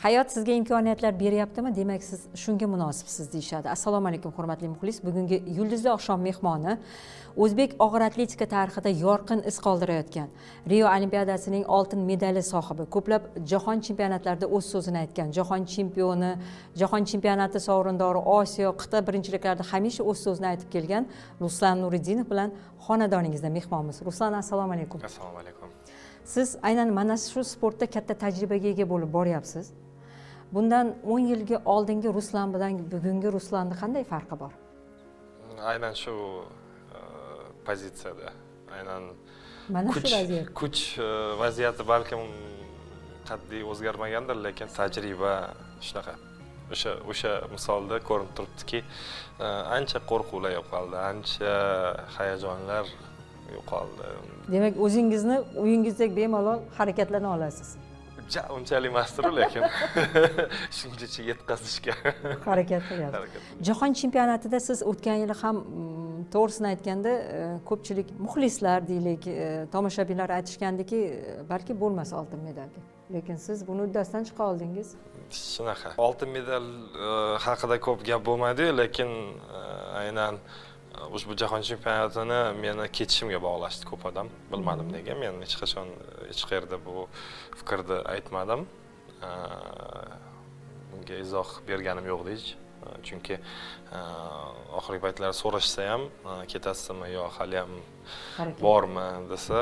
Hayot sizga imkoniyatlar beryaptimi, demak, siz shunga munosibsiz, deyishadi. Assalomu alaykum, hurmatli muxlis. Bugungi Yulduzli oqshom mehmoni o'zbek og'ir atletika tarixida yorqin iz qoldirayotgan, Rio Olimpiadasining oltin medali sohibi, ko'plab jahon chempionatlarida o'z so'zini aytgan, jahon chempioni, jahon chempionati sovrindori, Osiyo, qit'a birinchiliklarida hamisha o'z so'zini aytib kelgan Ruslan Nuriddinov bilan xonadoningizda mehmonmiz. Ruslan, assalomu alaykum. Assalomu alaykum. Siz aynan mana shu sportda katta tajribaga ega bo'lib boryapsiz. Bundan 10 yilga oldingi Ruslan bilan bugungi Ruslanni qanday farqi bor? Aynan shu pozitsiyada, aynan mana shu kuch vaziyat. Kuch vaziyati balkim qat'iy o'zgarmagandir, lekin tajriba shunaqa, o'sha misolda ko'rinib turibdiki, ancha qo'rquvlar yo'qoldi, ancha hayajonlar yo'qoldi. Demak, o'zingizni uyingizdek bemalol harakatlana olasiz. Ja unchalik emasdir, lekin shungacha yetkazishga harakat qilyapsiz. Harakat. Jahon chempionatida siz o'tgan yili ham, to'g'risini aytganda, ko'pchilik muxlislar deylik, tomoshabinlar aytishgandiki, balki bo'lmas oltin medal deb, lekin siz buni uddasidan chiqa oldingiz. Shunaqa, oltin medal haqida ko'p gap bo'lmaydiyu, lekin aynan ushbu jahon chempionatini meni ketishimga bog'lashdi ko'p odam. Bilmadim nega, men hech qachon hech qayerda bu fikrni aytmadim. Bunga izoh berganim yo'qdi hech. Chunki oxirgi paytlar so'rashsa ham, ketasizmi yo haliyam harakat bormi desa,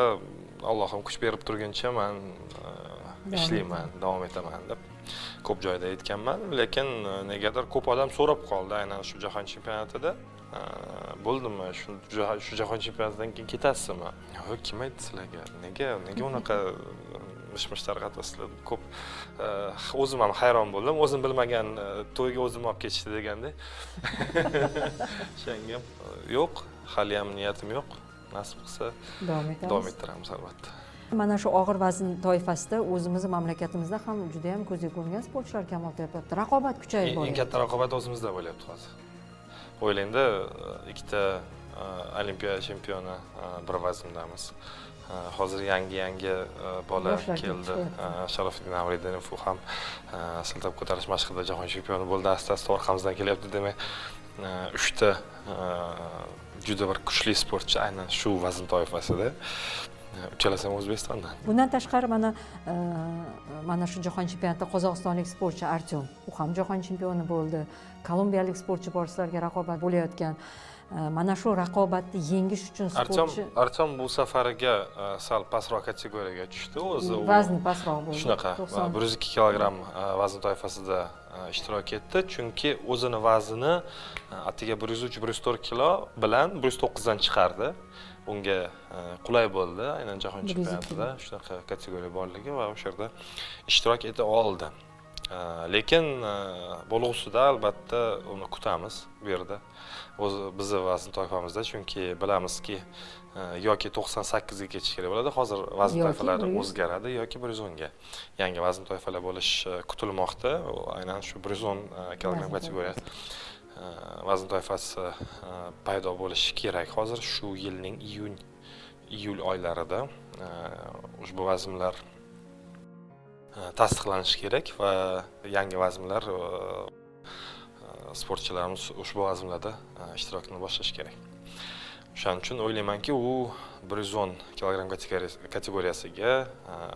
Allohim kuch berib turguncha man ishlayman, davom etaman deb ko'p joyda aytganman. Lekin negadir ko'p odam so'rab qoldi aynan shu jahon chempionatida, bo'ldimi, shu jahon chempionatidan keyin ketasizmi? Yo'q, kim aytdi sizlarga, nega unaqa mish mish tarqatyapsizlar? Ko'p o'zim ham hayron bo'ldim, o'zim bilmagan to'yga o'zim olib ketishdi degandek. O'shanga yo'q, haliyam niyatim yo'q, nasib qilsa davom etamiz. Davom ettiramiz, albatta. Mana shu og'ir vazn toifasida o'zimizni mamlakatimizda ham juda yam ko'zga ko'ringan sportchilar kamol topyapti, raqobat kuchayib Eng boryapti. katta raqobat o'zimizda bo'lyapti hozir. O'ylangda, ikkita olimpiya chempioni bir vazndamiz. Hozir yangi yangi bola yoshlar kelib keldi. chiqyapti. Sharofiddin Amriddinov, u ham siltab ko'tarish mashqida jahon chempioni bo'ldi, asta asta orqamizdan kelyapti. Demak, uchta juda bir kuchli sportchi aynan shu vazn toifasida. Uchalasi ham O'zbekistondan. Bundan tashqari, mana mana shu jahon chempionatida qozog'istonlik sportchi Artyom, u ham jahon chempioni bo'ldi. Kolumbiyalik sportchi bor sizlarga raqobat bo'layotgan. Mana shu raqobatni yengish uchun Artyom sportchi Artyom bu safariga sal pastroq kategoriyaga tushdi o'zi. Vazni pastroq bo'ldi. Shunaqa. 90. 102 kilogramm vazn toifasida ishtirok etdi, chunki o'zini vaznini atigi 103, 104 kilo bilan 109dan chiqardi. Unga qulay bo'ldi aynan jahon 102. chempionatida shunaqa kategoriya borligi va o'sha yerda ishtirok eta oldi. Lekin bo'lg'usida albatta uni kutamiz bu yerda, o'zi bizni vazn toifamizda, chunki bilamizki, yoki 98ga ketish kerak bo'ladi, hozir vazn yoki toifalari 100. o'zgaradi, yoki 110ga yangi vazn toifalar bo'lish kutilmoqda. U aynan shu 110 kilogramm vazn kategoriya vazn toifasi paydo bo'lishi kerak hozir shu yilning iyun, iyul oylarida ushbu vaznlar tasdiqlanishi kerak va yangi vaznlar, sportchilarimiz ushbu vaznlarda ishtirokini boshlashi kerak. O'shaning uchun o'ylaymanki, u 110 kilogramm kategoriyasiga,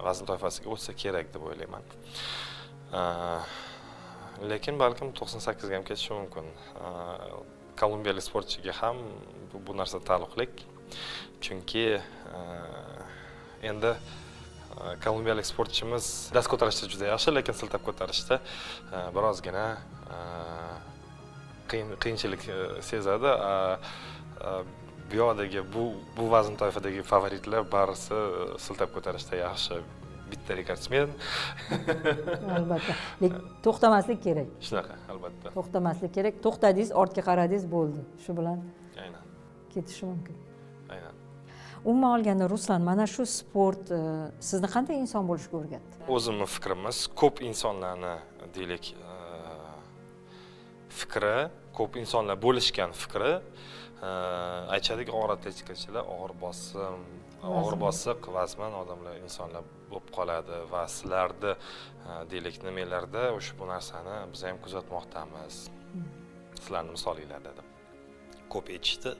vazn toifasiga o'tsa kerak deb o'ylayman. Lekin balkim 98ga ham ketishi mumkin. Kolumbiyalik sportchiga ham bu narsa taalluqli, chunki endi kolumbiyalik sportchimiz dast ko'tarishda juda yaxshi, lekin siltab ko'tarishda birozgina qiyinchilik sezadi. Bu yoqdagi bu vazn toifadagi favoritlar barisi siltab ko'tarishda yaxshi, bitta rekordsmen. Albatta, lekin to'xtamaslik kerak. Shunaqa, albatta. To'xtamaslik kerak. To'xtadingiz, ortga qaradingiz, bo'ldi, shu bilan aynan ketishi mumkin. Aynan. Umuman olganda, Ruslan, mana shu sport sizni qanday inson bo'lishga o'rgatdi? O'zimni fikrimiz, ko'p insonlarni, deylik, fikri, ko'p insonlar bo'lishgan fikri, aytishadiki, og'ir atletikachilar og'ir bosim, og'ir bosiq, vazmin odamlar, insonlar bo'lib qoladi va sizlarni deylik nimalarda o'sha bu narsani biz ham kuzatmoqdamiz, sizlarni misolinglarda deb ko'p aytishdi.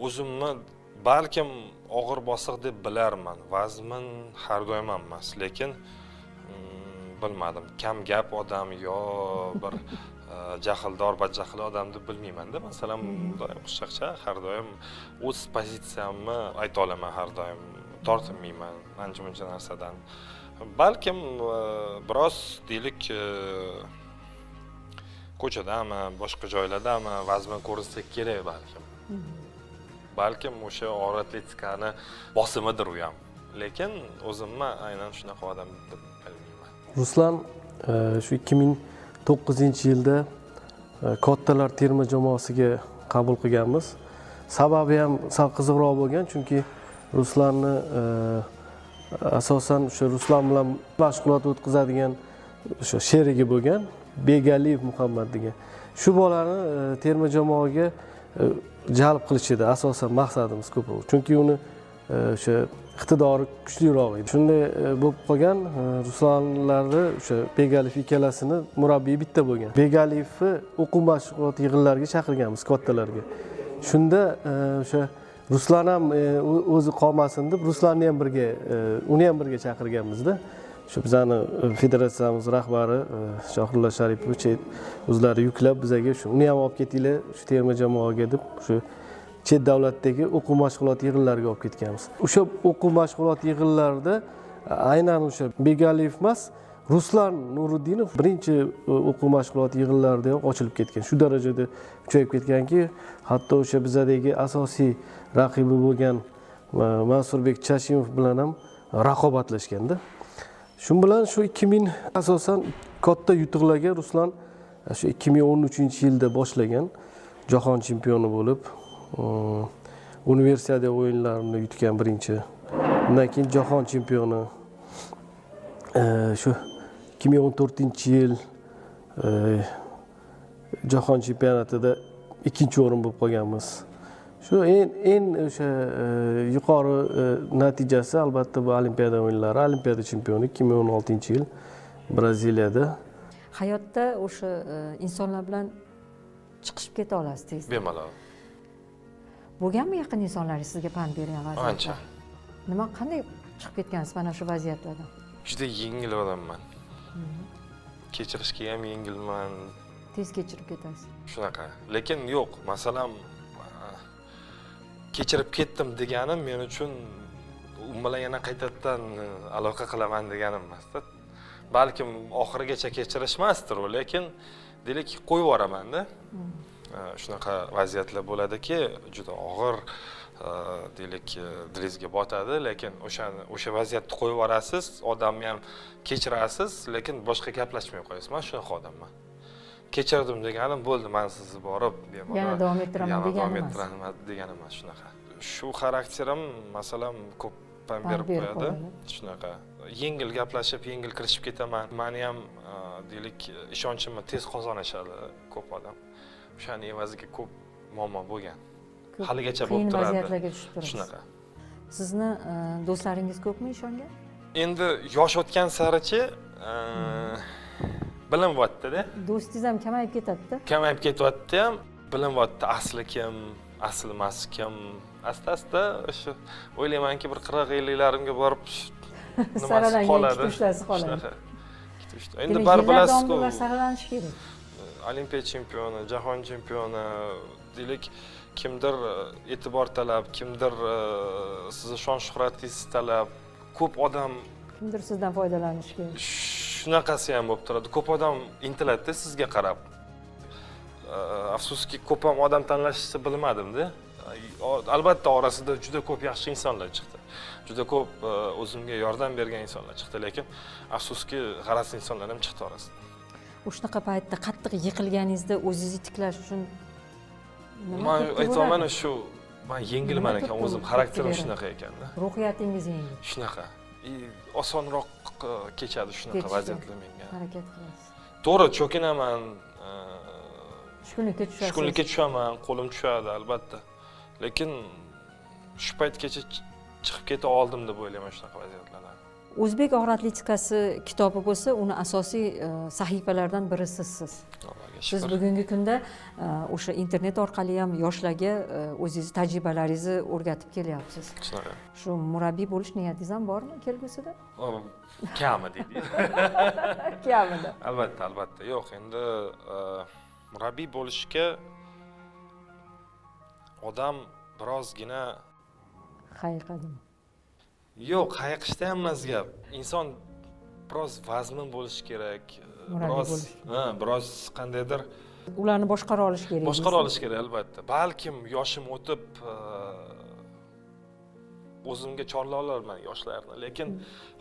O'zimni balkim og'ir bosiq deb bilarman, vazmin har doim ham emas, lekin bilmadim, kam gap odam yo bir jahldor, badjahl odam deb bilmaymanda. Masalan, doim xushchaqchaq, har doim o'z pozitsiyamni ayta olaman, har doim tortinmayman ancha muncha narsadan. Balkim biroz deylik ko'chadami, boshqa joylardami vazmin ko'rinsa kerak balkim. Balkim o'sha og'ir atletikani bosimidir u ham. Lekin o'zimni aynan shunaqa odam deb bilmayman. Ruslan shu 2009-yilda kattalar terma jamoasiga qabul qilganmiz. Sababi ham sal qiziqroq bo'lgan, chunki Ruslanni asosan o'sha Ruslan bilan mashg'ulot o'tkazadigan o'sha sherigi bo'lgan Begaliyev Muhammad degan. Shu bolani terma jamoaga jalb qilish edi asosan maqsadimiz ko'proq. Chunki uni o'sha iqtidori kuchliroq edi. Shunday bo'lib qolgan, Ruslanlarni o'sha Begaliyev ikkalasini murabbiyi bitta bo'lgan. Begaliyevni o'quv mashg'ulot yig'inlariga chaqirganmiz kattalarga. Shunda o'sha Ruslan ham o'zi qolmasin deb Ruslanni ham birga, uni ham birga chaqirganmizda. Shu bizani federatsiyamiz rahbari Shohrulla Sharipovich o'zlari yuklab bizaga shu uni ham olib ketinglar shu terma jamoaga deb shu chet davlatdagi o'quv mashg'ulot yig'inlariga olib ketganmiz. O'sha o'quv mashg'ulot yig'inlarida aynan o'sha Begaliyev emas, Ruslan Nuriddinov birinchi o'quv mashg'ulot yig'inlaridayoq ochilib ketgan. Shu darajada kuchayib ketganki, hatto o'sha bizadagi asosiy raqibi bo'lgan Mansurbek Chashimov bilan ham raqobatlashganda. Shu bilan shu 2000 asosan katta yutuqlarga Ruslan shu 2013-yilda boshlagan, jahon chempioni bo'lib, universiada o'yinlarini yutgan birinchi. Undan keyin jahon chempioni shu 2014-yil jahon chempionatida 2-o'rin bo'lib qolganmiz. Shu eng o'sha yuqori natijasi albatta bu olimpiada o'yinlari, olimpiada chempioni 2016-yil Braziliyada. Hayotda o'sha insonlar bilan chiqishib keta olasiz tez. Bemalol. Bo'lganmi yaqin insonlaringiz sizga pand bergan vaziyatlar? Ancha. Nima, qanday chiqib ketgansiz mana shu vaziyatlardan? Juda yengil odamman. Kechirishga ham yengilman. Tez kechirib ketasiz. Shunaqa. Lekin yo'q, masalan, kechirib ketdim deganim men uchun u bilan yana qaytadan aloqa qilaman deganim emasda. Balkim oxirigacha kechirishmasdir u, lekin deylik qo'yib yuboraman-da. Shunaqa vaziyatlar bo'ladiki, juda og'ir, deylik, dilingizga botadi, lekin o'sha vaziyatni qo'yib yuborasiz, odamni ham kechirasiz, lekin boshqa gaplashmay qo'yasiz. Men shunaqa odamman. Kechirdim deganim bo'ldi, men sizni borib bemalol yana davom ettiraman yana davom deganim emas. ettiraman deganim emas shunaqa. Shu xarakterim, masalan, ko'p pand berib berib qo'yadi. qo'yadi. Shunaqa. Yengil gaplashib, yengil kirishib ketaman. Meni ham deylik, ishonchimni tez qozonishadi ko'p odam. O'shani evaziga ko'p muammo bo'lgan. Ko'p Haligacha qiyin bo'lib turadi. vaziyatlarga tushib turasiz. Shunaqa. Sizni do'stlaringiz ko'pmi ishongan? Endi yosh o'tgan sarichi bilinyapti-da. Do'stingiz ham kamayib ketadi-da. Kamayib ketyapti ham, bilinyapti asli kim, asli emas kim. Asta-asta o'sha o'ylaymanki bir 40-50larimga borib nimasi Saralangan qoladi. ikkita uchtasi qoladi. Shunaqa. Ikkita uchta. Endi Demak, baribir yillar bilasizku, davomida ular saralanishi kerak. Olimpiya chempioni, jahon chempioni, deylik, kimdir e'tibor talab, kimdir sizni shon shuhratingizni talab, ko'p odam kimdir sizdan foydalanishi kerak. Shunaqasi ham bo'lib turadi. Ko'p odam intiladi sizga qarab. Afsuski, ko'p ham odam tanlashni bilmadim-da. Albatta orasida juda ko'p yaxshi insonlar chiqdi. Juda ko'p o'zimga yordam bergan insonlar chiqdi, lekin afsuski g'araz insonlar ham chiqdi orasida. O'shanaqa paytda qattiq yiqilganingizda o'zingizni tiklash uchun nima Men turtki aytyapman, bo'ladi? shu men yengilman Nima ekan, turtki o'zim bo'ladi? xarakterim Beradi. shunaqa ekanda. Ruhiyatingiz yengil. Shunaqa. Osonroq kechadi shunaqa Kechishga vaziyatlar menga. Harakat qilasiz. To'g'ri, cho'kinaman, Tushkunlikka tushasiz. Tushkunlikka tushaman, qo'lim tushadi albatta. Lekin shu paytgacha chiqib keta oldim deb o'ylayman shunaqa vaziyatlardan. O'zbek og'ir atletikasi kitobi bo'lsa, uni asosiy sahifalaridan biri sizsiz. Siz bugungi kunda o'sha internet orqali ham yoshlarga o'zingiz tajribalaringizni o'rgatib kelyapsiz. Shunaqa. Shu murabbiy bo'lish niyatingiz ham bormi kelgusida? Kamida deydi. Kamida. Albatta, albatta. Yo'q, endi murabbiy bo'lishga odam birozgina hayiqadimi? Yo'q, hayiqishda ham emas gap. Inson biroz vazmin bo'lishi kerak, biroz qandaydir ularni boshqara olish kerak. Boshqara olish kerak albatta. Balkim yoshim o'tib o'zimga chorla olarman yoshlarni, lekin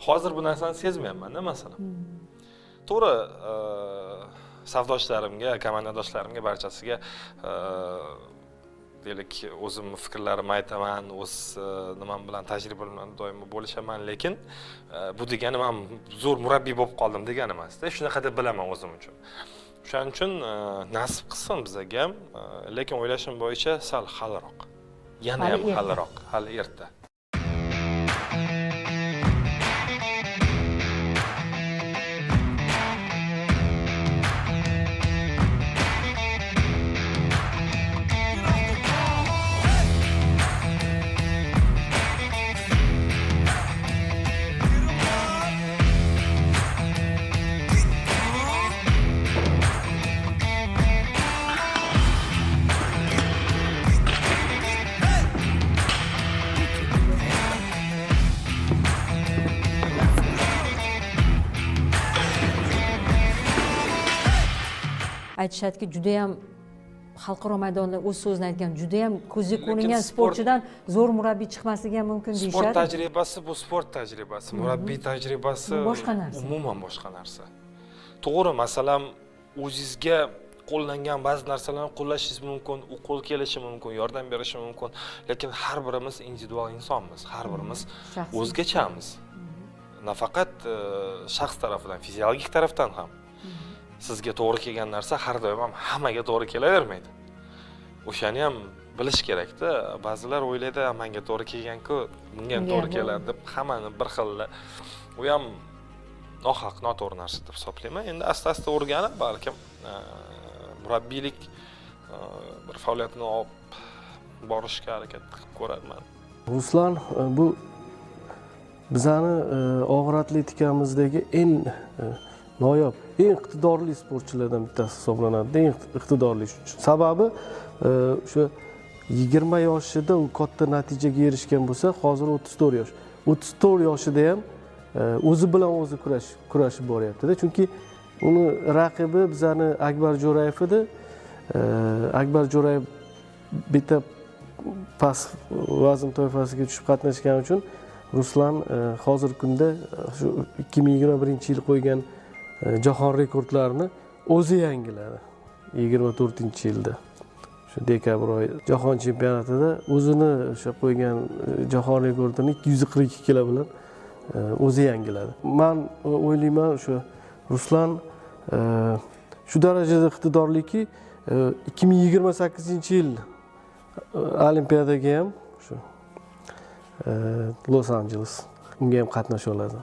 hozir bu narsani sezmayapman-da masalan. To'g'ri, savdoshlarimga, komandadoshlarimga barchasiga deylik, o'zimni fikrlarimni aytaman, o'z nimam bilan, tajribam bilan doimo bo'lishaman, lekin bu degani men zo'r murabbiy bo'lib qoldim degani emas-da. Shunaqa deb bilaman o'zim uchun. O'shaning uchun nasib qilsin bizaga ham, lekin o'ylashim bo'yicha sal haliroq. Yana ham haliroq, hali erta. Aytishadiki, juda ham xalqaro maydonda o'z so'zini aytgan, juda ham ko'zga ko'ringan sportchidan zo'r murabbiy chiqmasligi ham mumkin deyishadi. Sport tajribasi bu sport tajribasi, murabbiy tajribasi boshqa narsa. Umuman boshqa narsa. To'g'ri, masalan, o'zingizga qo'llangan ba'zi narsalarni qo'llashingiz mumkin, u qo'l kelishi mumkin, yordam berishi mumkin, lekin har birimiz individual insonmiz, har birimiz o'zgachamiz. Nafaqat shaxs tarafidan, fiziologik tarafdan ham. Sizga to'g'ri kelgan narsa har doim ham hammaga to'g'ri kelavermaydi. O'shani ham bilish kerak-da. Ba'zilar o'ylaydi, menga to'g'ri kelgan-ku, bunga ham to'g'ri keladi deb hammani bir xil. U ham nohaq, noto'g'ri narsa deb hisoblayman. Endi asta-asta o'rganib, balkim murabbiylik bir faoliyatini olib borishga harakat qilib ko'rarman. Ruslan bu bizani og'ir atletikamizdagi eng noyob, eng iqtidorli sportchilardan bittasi hisoblanadi, eng iqtidorli. Sababi o'sha 20 yoshida u katta natijaga erishgan bo'lsa, hozir 34 yosh. 34 yoshida ham o'zi bilan o'zi kurashib boryapti-da. Chunki uni raqibi bizani Akbar Jo'rayev edi. Akbar Jo'rayev bitta past vazn toifasiga tushib qatnashgani uchun Ruslan hozirgi kunda shu 2021-yil qo'ygan jahon rekordlarini o'zi yangiladi. 24-yilda shu dekabr oyi jahon chempionatida o'zini o'sha qo'ygan jahon rekordini 242 kilo bilan o'zi yangiladi. Men o'ylayman o'sha Ruslan shu darajada iqtidorliki 2028-yil Olimpiadaga ham shu Los Angeles unga ham qatnasha oladi.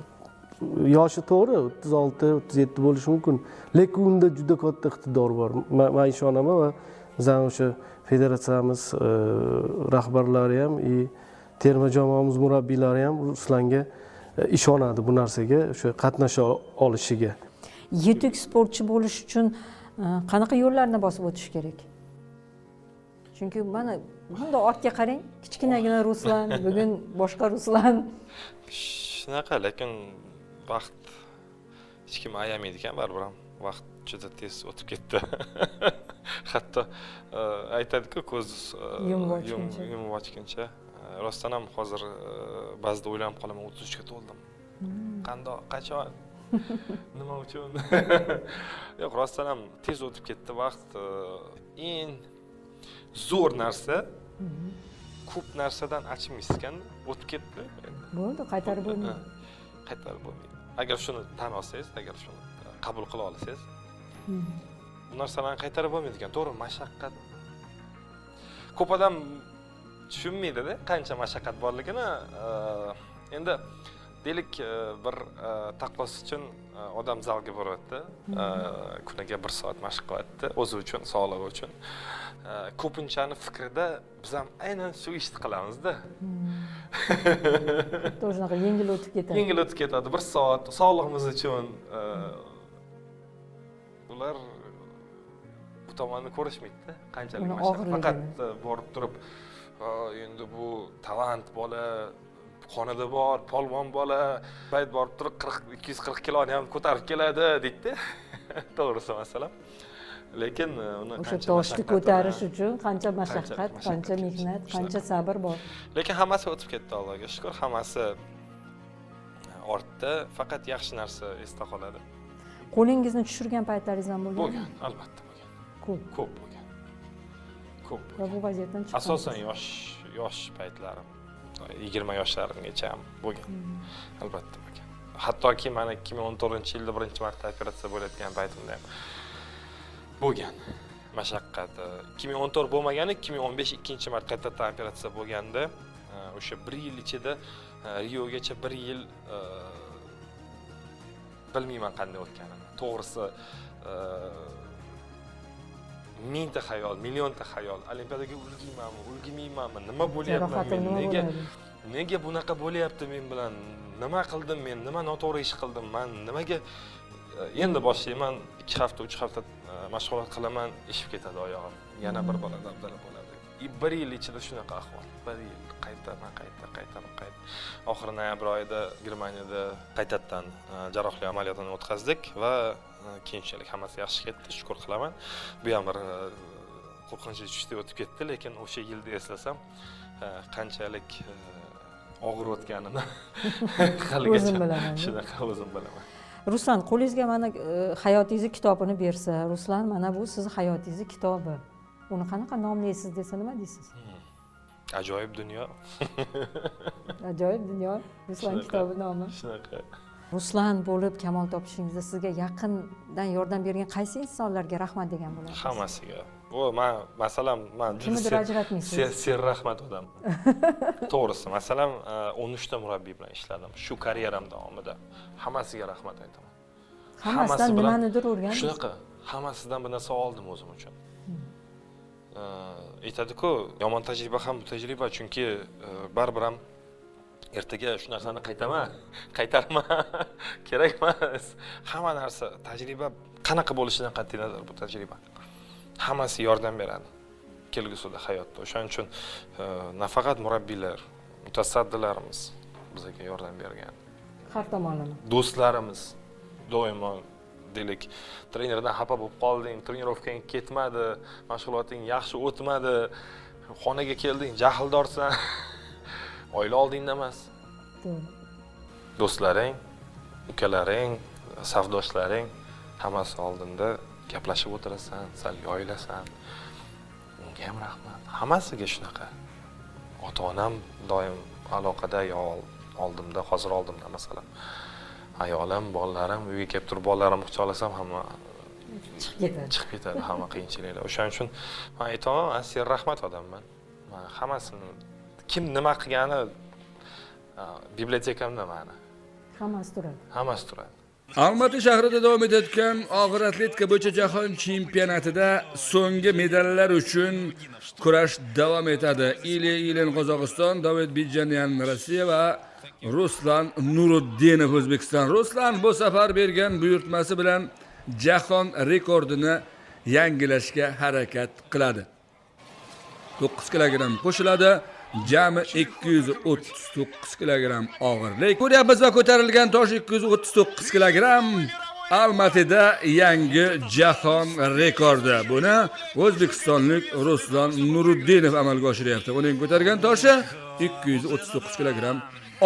Yoshi to'g'ri 36-37 bo'lishi mumkin, lekin unda juda katta iqtidor bor. Men ishonaman va bizning o'sha federatsiyamiz rahbarlari ham, terma jamoamiz murabbiylari ham Ruslanga ishonadi bu narsaga, o'sha qatnasha olishiga. Yetuk sportchi bo'lish uchun qanaqa yo'llarni bosib o'tish kerak? Chunki mana bunda ortga qarang, kichkinagina Ruslan, bugun boshqa Ruslan. Shunaqa, lekin vaqt hech kim ayamaydi ekan, baribir ham vaqt juda tez o'tib ketdi. Hatto aytadi-ku, ko'z yumib ochguncha. Rostdan ham hozir ba'zida o'ylanib qolaman, 33 ga to'ldim. Qandoq, qachon? Nima uchun? Yo'q, rostdan ham tez o'tib ketdi vaqt. Eng zo'r narsa, ko'p narsadan achinmaysiz ekan, o'tib ketdi. Bo'ldi, qaytarib bo'lmaydi. Qaytarib bo'lmaydi. Agar shuni tan olsangiz, agar shuni qabul qila olsangiz. Bu narsalarni qaytarib bo'lmaydi ekan. To'g'ri, mashaqqat. Ko'p odam tushunmaydi-da qancha mashaqqat borligini. Endi deylik, bir taqqos uchun odam zalga boryapti, kuniga 1 soat mashq qilyapti, o'zi uchun, sog'lig'i uchun. Ko'pinchani fikrida biz ham aynan shu ishni qilamizda. Xuddi shunaqa yengil o'tib ketadi. Yengil o'tib ketadi, 1 soat sog'lig'imiz uchun. Ular bu tomonni ko'rishmaydi-da, qanchalik mashaqqat. Faqat borib turib, endi bu talant bola, xonada bor, polvon bola, payt borib turib 240 kiloni ham ko'tarib keladi deydi. To'g'risi masalan. Lekin uni o'sha toshni ko'tarish uchun qancha mashaqqat, qancha mehnat, qancha sabr bor. Lekin hammasi o'tib ketdi, Allohga shukr, hammasi ortda, faqat yaxshi narsa esda qoladi. Qo'lingizni tushirgan paytlaringiz ham bo'lganmi? Bo'lgan, albatta bo'lgan. Ko'p bo'lgan. Ko'p bo'lgan. Va bu vaziyatdan chiqqan. Asosan yosh paytlarim. 20 yoshlarimgacha ham bo'lgan. Albatta bo'lgan. Hattoki mana 2014-yilda birinchi marta operatsiya bo'layotgan paytimda ham bo'lgan mashaqqat. 2014 bo'lmagani, 2015 ikkinchi marta qaytadan operatsiya bo'lganda, o'sha 1 yil ichida Riogacha 1 yil bilmayman qanday o'tganini. To'g'risi mingta xayol, millionta xayol. Olimpiadaga ulgiymanmi, ulgiymaymanmi, nima bo'lyapti men, nega bunaqa bo'lyapti men bilan, nima qildim men, nima noto'g'ri ish qildim men, nimaga endi boshlayman, 2 hafta, 3 hafta mashg'ulot qilaman, ishib ketadi oyog'im. Yana bir bola dabdala bo'ladi. 1 yil ichida shunaqa ahvol. 1 yil qaytaman, qayta. Oxiri noyabr oyida Germaniyada qaytadan jarrohlik amaliyotini o'tkazdik va keyinchalik hammasi yaxshi ketdi, shukr qilaman. Bu ham bir qo'rqinchli tushdek o'tib ketdi, lekin o'sha yilda eslasam qanchalik og'ir o'tganini o'zim bilaman. Shunaqa o'zim bilaman. Ruslan, qo'lingizga mana hayotingizni kitobini bersa, Ruslan, mana bu sizni hayotingizni kitobi. Uni qanaqa nomlaysiz desa nima deysiz? Ajoyib dunyo. Ajoyib dunyo, Ruslan kitobi nomi. Shunaqa. Ruslan bo'lib kamol topishingizda sizga yaqindan yordam bergan qaysi insonlarga rahmat degan bo'lardingiz? Hammasiga. Bu men masalan, men kimnidir ajratmaysiz. Serrahmat odam. To'g'risi, masalan, 13 ta murabbiy bilan ishladim shu karyeram davomida. Hammasiga rahmat aytaman. Hammasidan nimanidir o'rgandim. Shunaqa, hammasidan bir narsa oldim o'zim uchun. Aytadi-ku, yomon tajriba ham bu tajriba, chunki baribir ham ertaga shu narsani qaytarma, kerak emas. Hamma narsa tajriba qanaqa bo'lishidan qat'iy nazar bu tajriba. Hammasi yordam beradi kelgusida hayotda. O'shaning uchun nafaqat murabbiylar, mutasaddilarimiz bizga yordam bergan. Har tomonlama. Do'stlarimiz doimo deylik, trenerdan xafa bo'lib qolding, trenirovkang ketmadi, mashg'uloting yaxshi o'tmadi, xonaga kelding, jahldorsan. Oila oldingda emas. To'g'ri. Do'stlaring, ukalaring, safdoshlaring hammasi oldinda gaplashib o'tirasan, sal yoyilasan. Unga ham rahmat. Hammasiga shunaqa. Ota-onam doim aloqada, yo oldimda, hozir oldimda masalan. Ayolim, bolalarim, uyga kelib turib bolalarimni quchoqlasam hamma chiqib ketadi. Chiqib ketadi hamma qiyinchiliklar. O'shaning uchun men aytaman, men serrahmat odamman. Men hammasini kim nima qilgani bibliotekamda mani. Hammasi turadi. Hammasi turadi. Almaty shahrida davom etayotgan og'ir atletika bo'yicha jahon chempionatida so'nggi medallar uchun kurash davom etadi. Ilya Ilin Qozog'iston, David Bijanyan Rossiya va Ruslan Nuriddinov O'zbekiston. Ruslan bu safar bergan buyurtmasi bilan jahon rekordini yangilashga harakat qiladi. 9 kilogramm qo'shiladi. Jami 239 kilogramm og'irlik. Ko'ryapmiz va ko'tarilgan tosh 239 kilogramm. Almatida yangi jahon rekordi. Buni o'zbekistonlik Ruslan Nuriddinov amalga oshiryapti. Uning ko'targan toshi 239 kilogramm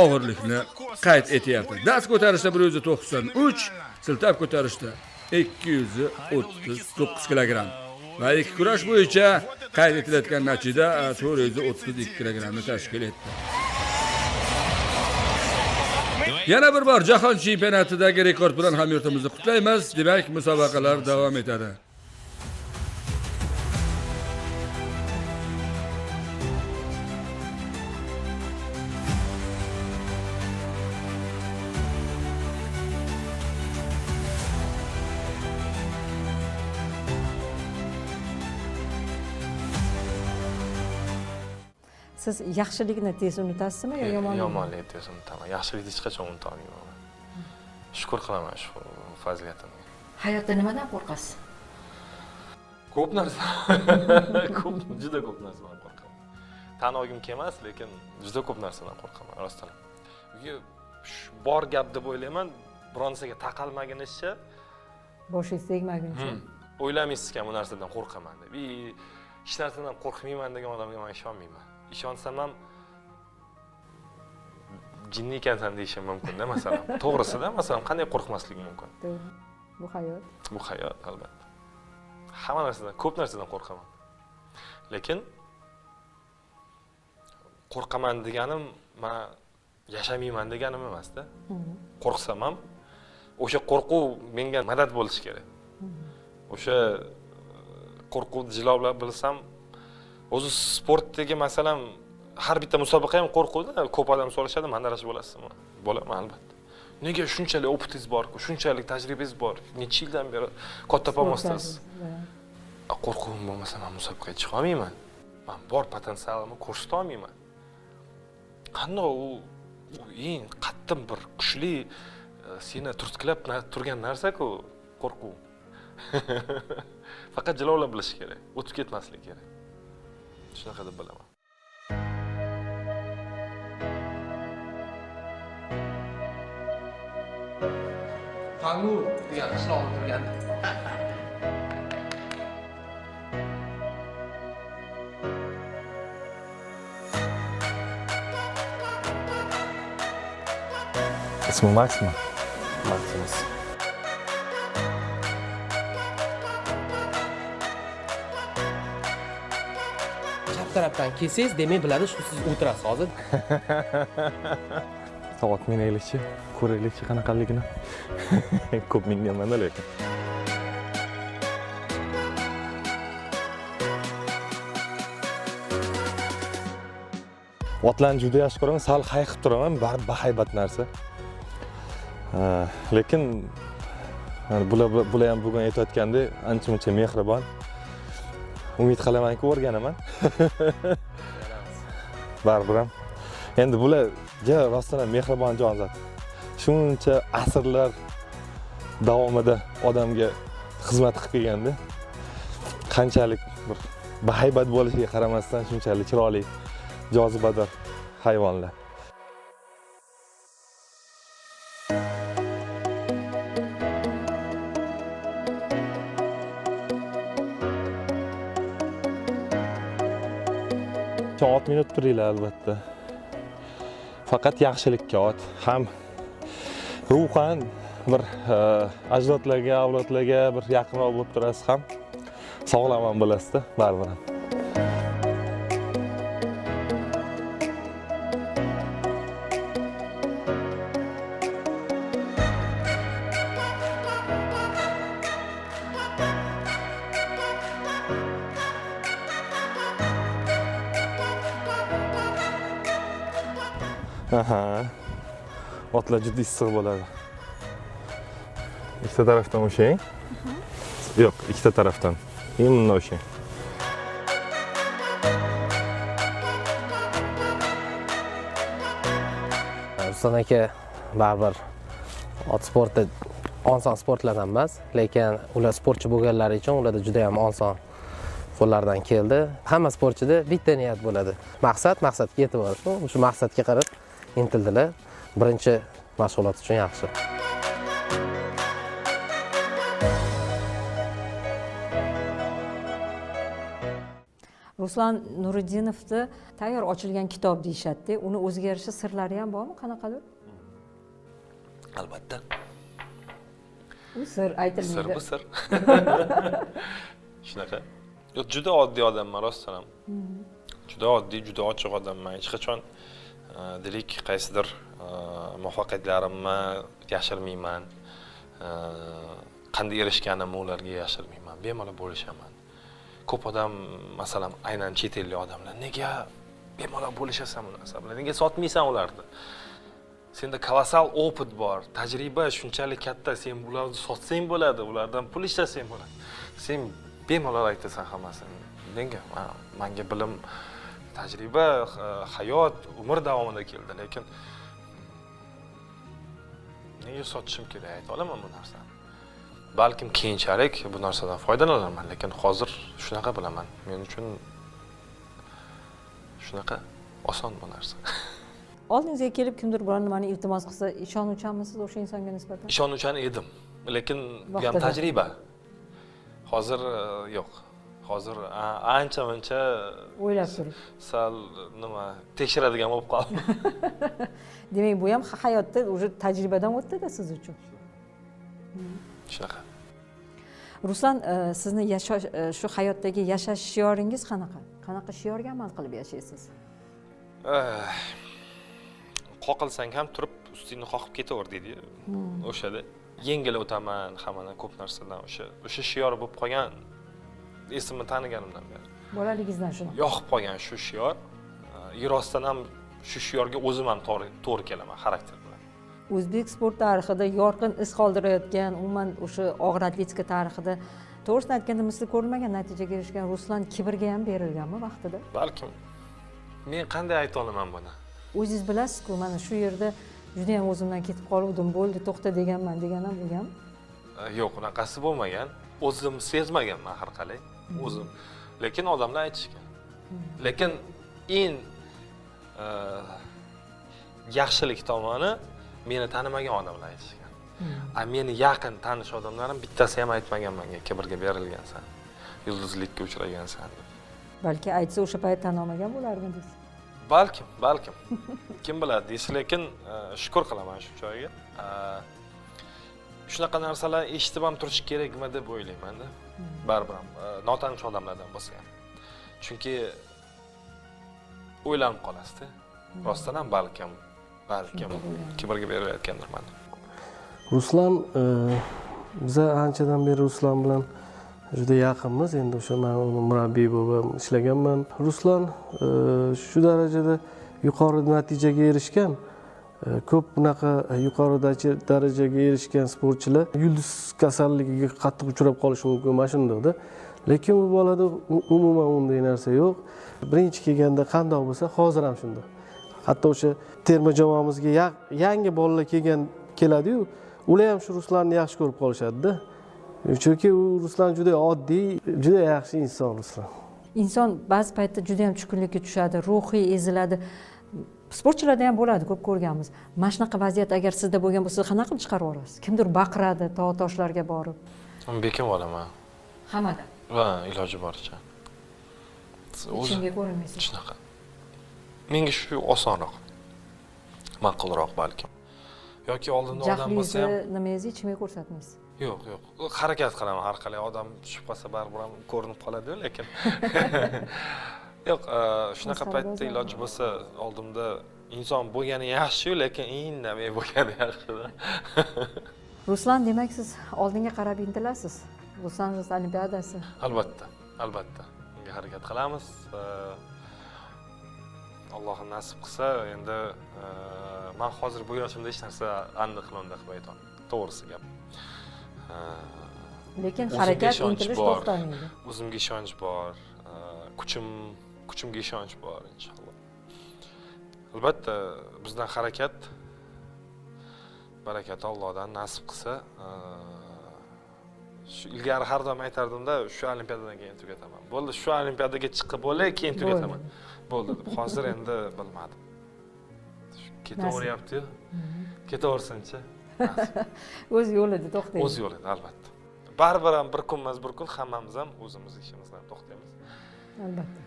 og'irlikni qayd etyapti. Dast ko'tarishda 193, siltab ko'tarishda 239 kilogramm. Va ikki kurash bo'yicha qayd etilayotgan natija 432 kilogrammni tashkil etdi. Yana bir bor jahon chempionatidagi rekord bilan hamyurtimizni qutlaymiz. Demak, musobaqalar davom etadi. Siz yaxshilikni tez unutasizmi yo yomonlikni? Yomonlikni tez unutaman. Yaxshilikni hech qachon unuta olmayman. Shukur qilaman shu fazilatimga. Hayotda nimadan qo'rqasiz? Ko'p narsa. Ko'p, juda ko'p narsadan qo'rqaman. Tan olgim kelmas, lekin juda ko'p narsadan qo'rqaman, rostdan. Bor gap deb o'ylayman, bironsiga taqalmagunicha, boshingiz tegmaguncha. O'ylamaysizki bu narsadan qo'rqaman deb. Hech narsadan qo'rqmayman degan odamga men ishonmayman. Ishonsam ham jinni ekansan deyishim mumkin-da, masalan. To'g'risida, masalan, qanday qo'rqmaslik mumkin? To'g'ri. Bu hayot. Bu hayot, albatta. Hamma narsadan, ko'p narsadan qo'rqaman. Lekin qo'rqaman deganim, men yashamayman deganim emas-da. Qo'rqsam ham o'sha qo'rquv menga madad bo'lishi kerak. O'sha qo'rquvni jilovlab bilsam, o'zi sportdagi masalan har bitta musobaqa ham qo'rquvda. Ko'p odam so'rashadi, mandarash bo'lasizmi? Bo'laman albatta. Nega shunchalik opitingiz bor-ku, shunchalik tajribangiz bor, necha yildan beri katta pomostasiz. Qo'rquvim bo'lmasa men musobaqaga chiqa olmayman. Men bor potensialimni ko'rsata olmayman. Qanday u eng qattiq bir kuchli seni turtkilab turgan narsa-ku qo'rquv. Faqat jilovlab bilish kerak, o'tib ketmaslik kerak. Shunaqa deb bilaman. Tangur degan qishloqda turgandi. Ismi Maksmi? Maksimus. Chap tarafdan kelsangiz, demak biladi, shu siz o'tirasiz hozir. Soat minaylikchi, ko'raylikchi qanaqaligini. Ko'p minganman lekin. Otlarni juda yaxshi ko'raman, sal hayiqib turaman, baribir bahaybat narsa. Lekin bular ham bugun aytayotgandek ancha-muncha mehribon. Umid qilamanki o'rganaman. Baribir ham. Endi bular ja rostdan ham mehribon jonzot. Shuncha asrlar davomida odamga xizmat qilib kelganda, qanchalik bir bahaybat bo'lishiga qaramasdan shunchalik chiroyli, jozibador hayvonlar. Ot minib turinglar albatta. Faqat yaxshilikka ot, ham ruhan bir ajdodlarga, avlodlarga bir yaqinroq bo'lib turasiz, ham sog'lom ham bo'lasizda baribir ham. Aha. Otlar juda issiq bo'ladi. Ikkita tarafdan ushlang. Yo'q, ikkita tarafdan. Keyin bundan ushlang. Ruslan aka baribir ot sporti oson sportlardan emas, lekin ular sportchi bo'lganlari uchun ularda juda ham oson qo'llaridan keldi. Hamma sportchida bitta niyat bo'ladi. Maqsad, maqsadga yetib borish. Shu maqsadga qarab intildilar. Birinchi mashg'ulot uchun yaxshi. Ruslan Nuriddinovni tayyor ochilgan kitob deyishadi-da, uni o'ziga yarasha sirlari ham bormi qanaqadir? Albatta. U sir aytilmaydi. Sir bu sir. Shunaqa. Yo'q, juda oddiy odamman rostdan ham. Juda oddiy, juda ochiq odamman. Hech qachon deylik qaysidir muvaffaqiyatlarimni yashirmayman. Qanday erishganimni ularga yashirmayman. Bemalol bo'lishaman. Ko'p odam, masalan, aynan chet ellik odamlar, nega bemalol bo'lishasan bu narsa bilan? Nega sotmaysan ularni? Senda kolossal opit bor, tajriba shunchalik katta, sen ularni sotsang bo'ladi, ulardan pul ishlasang bo'ladi. Sen bemalol aytasan hammasini. Nega? Menga bilim Tajriba, hayot, umr davomida keldi, lekin nega sotishim kerak, ayta olaman bu narsani. Balkim keyinchalik bu narsadan foydalanaman, lekin hozir shunaqa bilaman. Men uchun shunaqa oson bu narsa. Oldingizga kelib kimdir biror nimani iltimos qilsa, ishonuvchanmisiz o'sha insonga nisbatan? Ishonuvchan edim, lekin bu ham tajriba. Hozir yo'q. Hozir ancha muncha o'ylab turib, sal nima tekshiradigan bo'lib qoldim. Demak, bu ham hayotda уже tajribadan o'tdi-da siz uchun. Shunaqa. Ruslan, sizni yashash, shu hayotdagi yashash shioringiz qanaqa? Qanaqa shiorga amal qilib yashaysiz? Qoqilsang ham turib ustingni qoqib ketaver deydi-yu. O'shada yengil o'taman hammani ko'p narsadan, o'sha shior bo'lib qolgan esimni taniganimdan beri. Bolaligingizdan shunaqa. Yoqib qolgan shu shior. Yer ostidan ham shu shiorga o'zim ham to'g'ri kelaman xarakter bilan. O'zbek sport tarixida yorqin iz qoldirayotgan, umuman o'sha og'ir atletika tarixida to'g'risini aytganda misli ko'rilmagan natijaga erishgan Ruslan kibrga ham berilganmi vaqtida? Balkim. Men qanday ayta olaman buni? O'zingiz bilasiz-ku, mana shu yerda juda ham o'zimdan ketib qoluvdim, bo'ldi, to'xta deganman degan ham bo'lganmi? Yo'q, unaqasi bo'lmagan. O'zim sezmaganman har qalay, o'zim. Lekin odamlar aytishgan. Lekin eng yaxshilik tomoni meni tanimagan odamlar aytishgan. A meni yaqin tanish odamlarim bittasi ham aytmagan menga kibrga berilgansan, yulduzlikka uchragansan deb. Balki aytsa o'sha payt tan olmagan bo'lardingiz. Balkim, balkim. Kim biladi deysiz, lekin shukur qilaman shu joyga. Shunaqa narsalar eshitib ham turish kerakmi deb o'ylayman-da. Baribir ham notanish odamlardan bo'lsa ham. Chunki o'ylanib qolasiz-da. Rostdan ham balkim kibrga berilayotgandirman. Ruslan, biza anchadan beri Ruslan bilan juda yaqinmiz. Endi o'sha men uni murabbiy bo'lib ishlaganman. Ruslan shu darajada yuqori natijaga erishgan, ko'p bunaqa yuqori darajaga erishgan sportchilar yulduz kasalligiga qattiq uchrab qolishi mumkin, mana shundayda. Lekin bu bolada umuman unday narsa yo'q. Birinchi kelganda qandoq bo'lsa, hozir ham shunday. Hatto o'sha terma jamoamizga yangi bolalar keladi-yu, ular ham shu Ruslanni yaxshi ko'rib qolishadi-da. Chunki u Ruslan juda oddiy, juda yaxshi inson Ruslan. Inson ba'zi paytda juda ham tushkunlikka tushadi, ruhiy eziladi. Sportchilarda ham bo'ladi, ko'p ko'rganmiz. Mana shunaqa vaziyat agar sizda bo'lgan bo'lsa, qanaqa qilib chiqarib yuborasiz? Kimdir baqiradi, tog' toshlarga borib. Bekinib olaman. Hammadan. Va iloji boricha. O'zimga ko'rinmaysiz. Shunaqa. Menga shu osonroq, ma'qulroq balkim. Yoki oldinda odam bo'lsa ham nimangizni hech kimga ko'rsatmaysiz. Yo'q, yo'q. Harakat qilaman har qalay, odam tushib qolsa baribir ham ko'rinib qoladi-yu, lekin yo'q, shunaqa paytda iloji bo'lsa oldimda inson bo'lgani yaxshi-yu, lekin indamay bo'lgani yaxshi-da. Ruslan, demak siz oldinga qarab intilasiz. Los Anjeles Olimpiadasi. Albatta, albatta. Bunga harakat qilamiz. Allohim nasib qilsa, endi men hozir bu yoshimda hech narsa aniq qilib ayta olmayman. To'g'risi gap. Lekin harakat, intilish to'xtamaydi. O'zimga ishonch bor, kuchimga ishonch bor inshaalloh. Albatta bizdan harakat, barakat Allohdan nasib qilsa, shu ilgari har doim aytardimda, shu olimpiadadan keyin tugataman. Bo'ldi, shu olimpiadaga chiqib bo'lay, keyin tugataman. Bo'ldi deb. Hozir endi bilmadim. Ketaveryapti-yu. Ketaversinchi. O'z yo'lida to'xtaydi. O'z yo'lida albatta. Baribir ham bir kun emas, bir kun hammamiz ham o'zimiz ishimizdan to'xtaymiz. Albatta.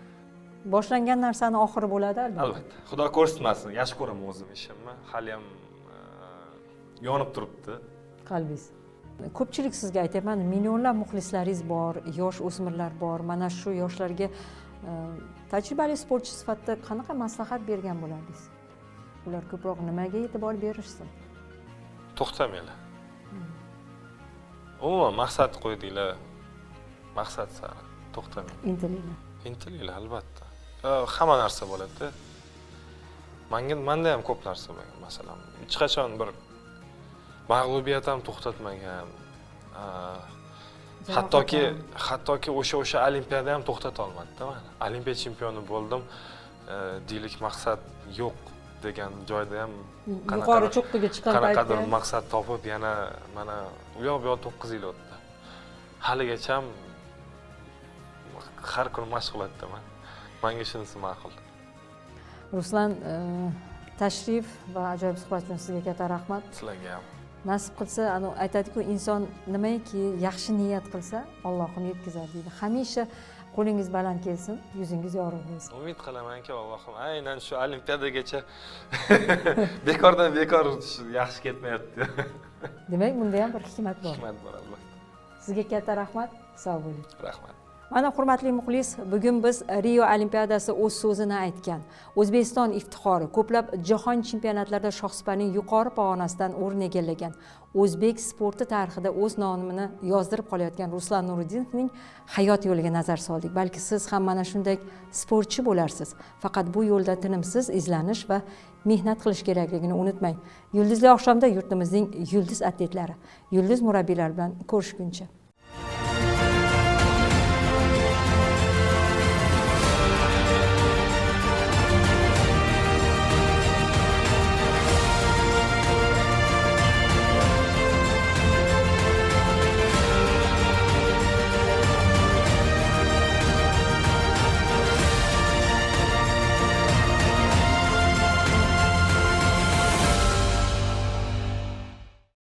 Boshlangan narsani oxiri bo'ladi albatta. Albatta. Xudo ko'rsatmasin, yaxshi ko'raman o'zim ishimni. Hali ham yonib turibdi qalbingiz. Ko'pchilik sizga aytyapman, millionlab muxlislaringiz bor, yosh o'smirlar bor. Mana shu yoshlarga tajribali sportchi sifatida qanaqa maslahat bergan bo'lardingiz? Ular ko'proq nimaga e'tibor berishsin? To'xtamanglar. Umuman maqsad qo'ydinglar, maqsad sari to'xtamang. Intilinglar. Intilinglar albatta. Hamma narsa bo'ladi. Menda ham ko'p narsa bo'lgan, masalan, hech qachon bir mag'lubiyat ham to'xtatmagan. Hattoki o'sha olimpiada ham to'xtata olmadi-da meni. Olimpiya chempioni bo'ldim. Deylik, maqsad yo'q degan joyda ham Yuqori cho'qqiga chiqqan qanaqadir paytda maqsad topib, yana mana u yoq bu yoq 9 yil o'tdi, haligacham har kuni mashg'ulotdaman. Manga shunisi ma'qul. Ruslan, tashrif va ajoyib suhbat uchun sizga katta rahmat. Sizlarga ham. Nasib qilsa, anavi aytadiku, inson nimaiki yaxshi niyat qilsa, Allohim yetkazadi deydi. Hamisha qo'lingiz baland kelsin, yuzingiz yorug' bo'lsin. Umid qilamanki, Allohim aynan shu olimpiadagacha bekordan bekor shu yaxshi ketmayapti. Demak, bunda ham bir hikmat bor. Hikmat bor, albatta. Sizga katta rahmat, sog' bo'ling. Rahmat. Mana, hurmatli muxlis, bugun biz Rio Olimpiadasi o'z so'zini aytgan, O'zbekiston iftixori, ko'plab jahon chempionatlarida shohsupaning yuqori pog'onasidan o'rin egallagan, o'zbek sporti tarixida o'z nomini yozdirib qolayotgan Ruslan Nuriddinovning hayot yo'liga nazar soldik. Balki siz ham mana shunday sportchi bo'larsiz, faqat bu yo'lda tinimsiz izlanish va mehnat qilish kerakligini unutmang. Yulduzli oqshomda yurtimizning yulduz atletlari, yulduz murabbiylari bilan ko'rishguncha.